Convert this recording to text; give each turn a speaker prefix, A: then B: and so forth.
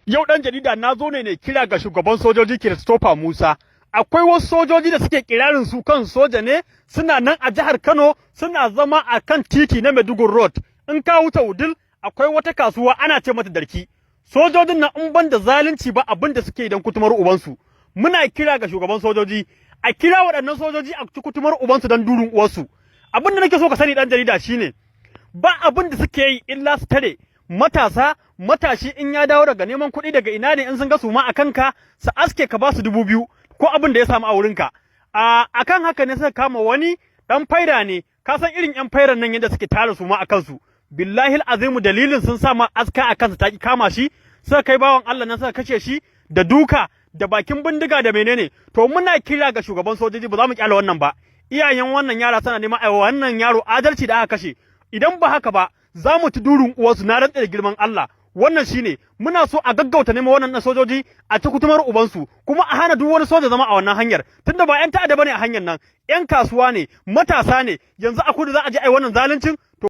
A: Yau, ɗan jarida, na zo ne kira ga shugaban sojoji Christopher Musa. Akwai wasu sojoji da suke kirarin su kan soja ne, suna nan a jihar Kano, suna zama a kan titi na Maiduguri Road. In ka wuce Wudil, akwai wata kasuwa ana ce mata Darki. Sojojin nan, in ban da zalunci ba abin da suke idan kutumar ubansu. Muna kira ga shugaban sojoji, a kira waɗannan sojoji a ci kutumar ubansu don durin uwarsu. Abin da nake so ka sani, ɗan jarida, shine ba abin da suke yi illa su tare matasa. Matashi in ya dawo daga neman kuɗi, daga ina ne, in sun ga suma a kanka, su aske ka ba su 2000 ko abin da ya samu a wurinka. A akan haka ne suka kama wani dan faira ne. Ka san irin yan fairan nan, yadda suke tara suma a kansu. Billahi azimu, dalilin sun sa ma aska a kansa ta ki kama shi, suka kai bawan Allah nan suka kashe shi da duka da bakin bindiga da menene. To, muna kira ga shugaban sojoji, ba za mu kyale wannan ba. Iyayen wannan yara suna neman a wannan yaro adalci da aka kashe. Idan ba haka ba, za mu ci durin uwarsu, na rantse da girman Allah. Wannan shine muna so a gaggauta neman wannan sojoji a ci kutumar ubansu, kuma a hana duk wani soja zama a wannan hanyar, tunda ba 'yan ta'adda bane a hanyar nan, 'yan kasuwa ne, matasa ne. Yanzu a kudu za a je ai wannan zaluncin to.